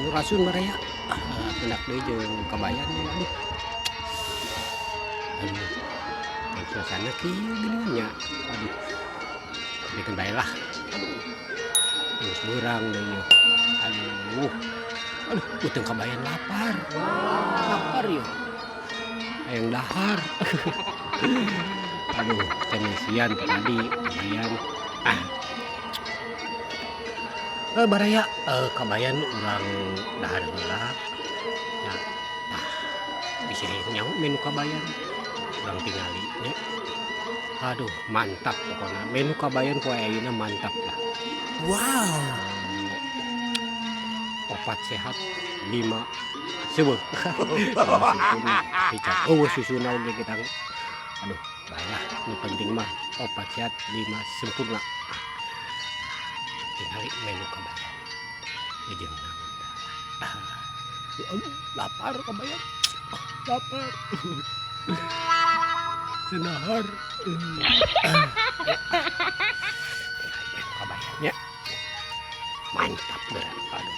Sampurasun baraya. Pendak deui jeung Kabayan ieu, aduh. Aduh, suasana kieu geuningan nya. Aduh. Bikeun bae lah. Aduh. Geus beurang deui ieu. Aduh. Aduh, beuteung Kabayan lapar. Lapar ieu. Hayang dahar. Aduh, can ngisian ti tadi Kabayan. Ah. Baraya, Kabayan urang dahar heula. Nya, tah bisi hayang nyaho menu Kabayan. Urang tingali nya. Aduh, mantap pokona. Menu Kabayan poe ayeuna mantap lah. Wow. 4 sehat, 5 seueuh. Eueuh susuna oge kita. Aduh, bae lah, nu penting mah 4 sehat, 5 sempurna. Tingali menu Kabayan. Jeung naon tah. Aduh, lapar Kabayan. Lapar. Teu dahar. Menu Kabayan nya. Mantap geura. Aduh.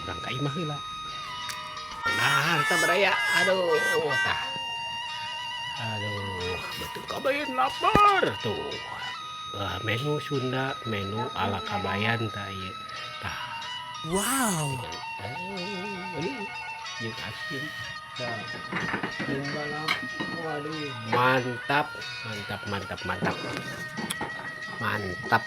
Urang ka imah heula. Nah, tah baraya. Aduh, tah. Aduh, beuteung Kabayan lapar tuh. Wah, menu Sunda, menu ala Kabayan tah ieu. Tah. Wow. Aduh, jeung asin. Tah. Jeung balap. Waduh, mantap, mantap, mantap, mantap. Mantap.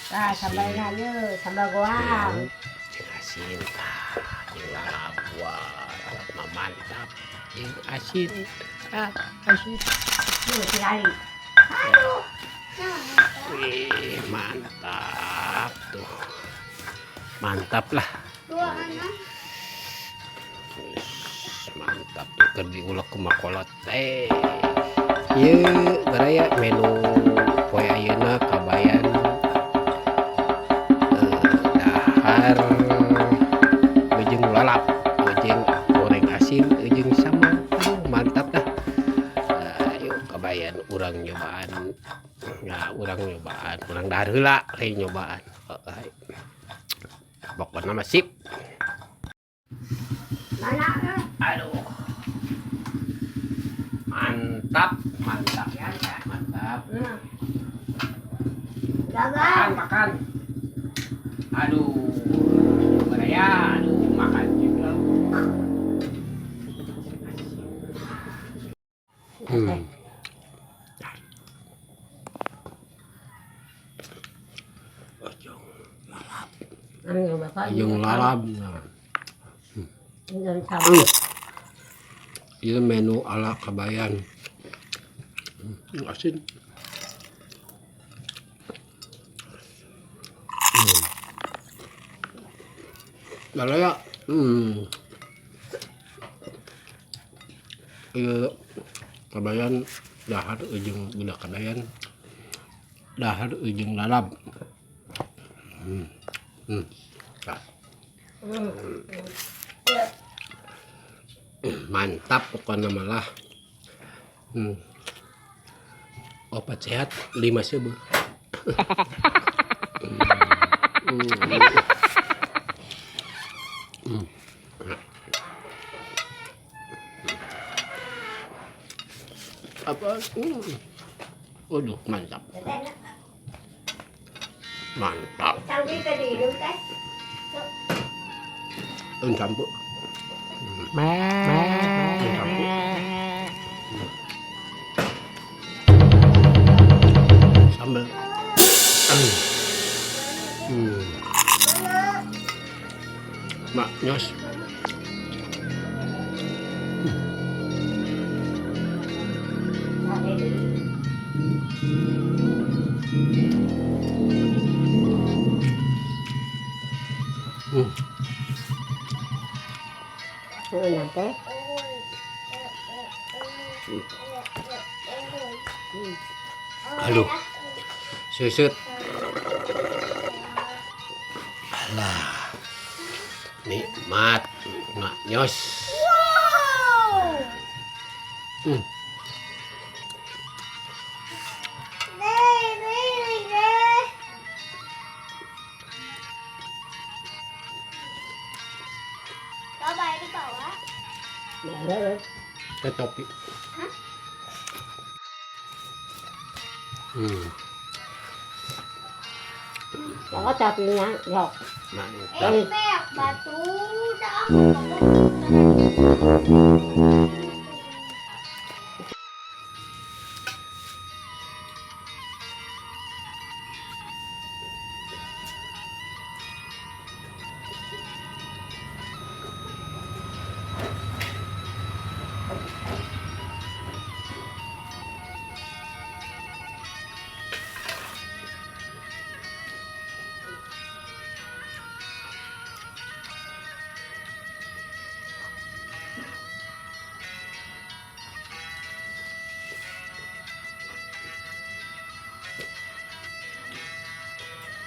Tah, sambalna ieu, sambal goang. Jeung asin tah, jeung lalap. Wah, lalap mah mantap. Jeung asin. Ah, asin. Tuh, tingali. Wih, mantap tuh. Mantap lah. Mantap tuh keur diulek ku makolot teh. Ieu baraya menu poe ayeuna Kabayan, dahar jeung lalap, jeung goreng asin, jeung sambal. Aduh, mantap dah. Ayo Kabayan urang nyobaan. Nah, urang nyobaan, urang dahar heula lain nyobaan. Heeh. Pokona mah sip. Aduh. Mantap, mantap, mantap. Makan, makan. Aduh, baraya, aduh, makan juga. Ojong lalap. Jeung lalap. Ieu menu ala Kabayan. Asin. Baraya. Ieu Kabayan dahar jeung budak Kabayan. Dahar jeung lalap. Tah. Mantap pokoknya malah. 4 sehat, 5 seueuh. Apa? Waduh, mantap. Mantap. Campur. Campur. Sambal. Mak nyos. Aduh, susut. Alah, nikmat, mak nyos. Ke topi. Có topinya, yok. Mantap. Efek batu dah.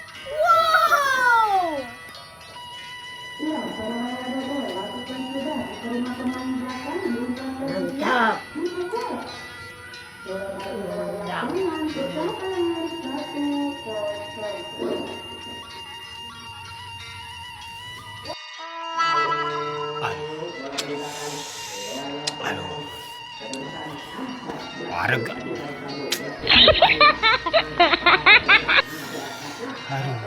Wow. Mantap. Aduh. Aduh. Wareg. Aduh.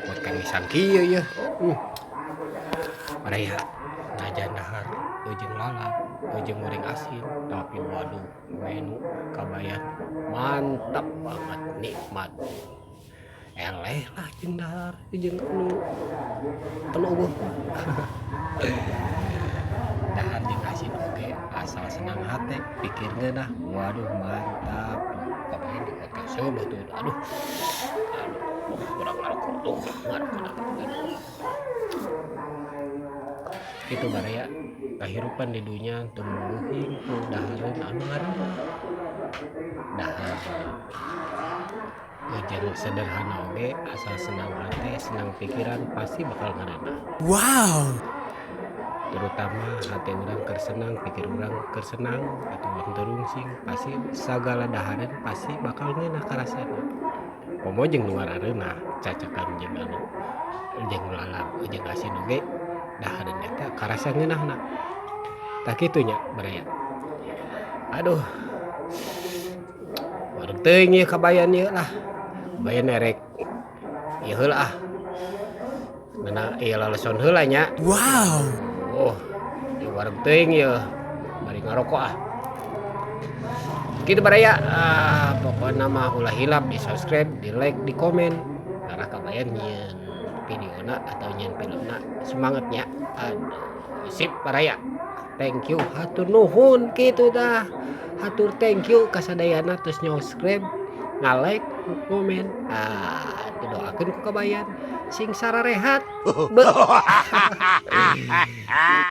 Buat kami kieu ya. Baraya najan dahar ujung lalap, ujung goreng asin, tapi waduh, menu kabayan mantap banget, nikmat. Eleh lah jeung dahar jeung anu anu eueuh. Dahar jeung asin oge asal senang hate, pikir ngeunah, waduh, mantap. Kabayan di seubeuh tuh, aduh. Aduh, urang ngarokok tuh, ngarokok, aduh. Itu baraya, kahirupan di dunya teu mungguhing ku dahareun anu ngareunah. Dahar jeung sederhana oge asal senang hate, senang pikiran, pasti bakal ngareunah. Wow. Terutama hati urang keur senang, pikir urang keur senang atau henteu rungsing, pasti sagala dahareun pasti bakal ngeunah karasana. Komo jeung nu ngarareunah, cacakan jeung anu jeung lalap jeung asin oge dahareun eta karasa ngeunahna. Tah, kitu nya, baraya. Aduh. Wareg teuing ieu kabayan ieu lah. Kabayan erek ieu heula ah. Ngeunah ieu laleson heula nya. Wow. Oh, di wareg teuing ieu. Bari ngarokok ah. Kitu, baraya. Ah, pokokna mah ulah hilap di subscribe, di like, di komen. Karena kabayan nyieun videona atau nyieun filmna semangatnya. Aduh, sip, baraya. Thank you, hatur nuhun kitu dah. Hatur thank you kasadayana terus nyubscribe, nge-like, komen. Ah, didoakeun ku kabayan sing sararehat. Beuh.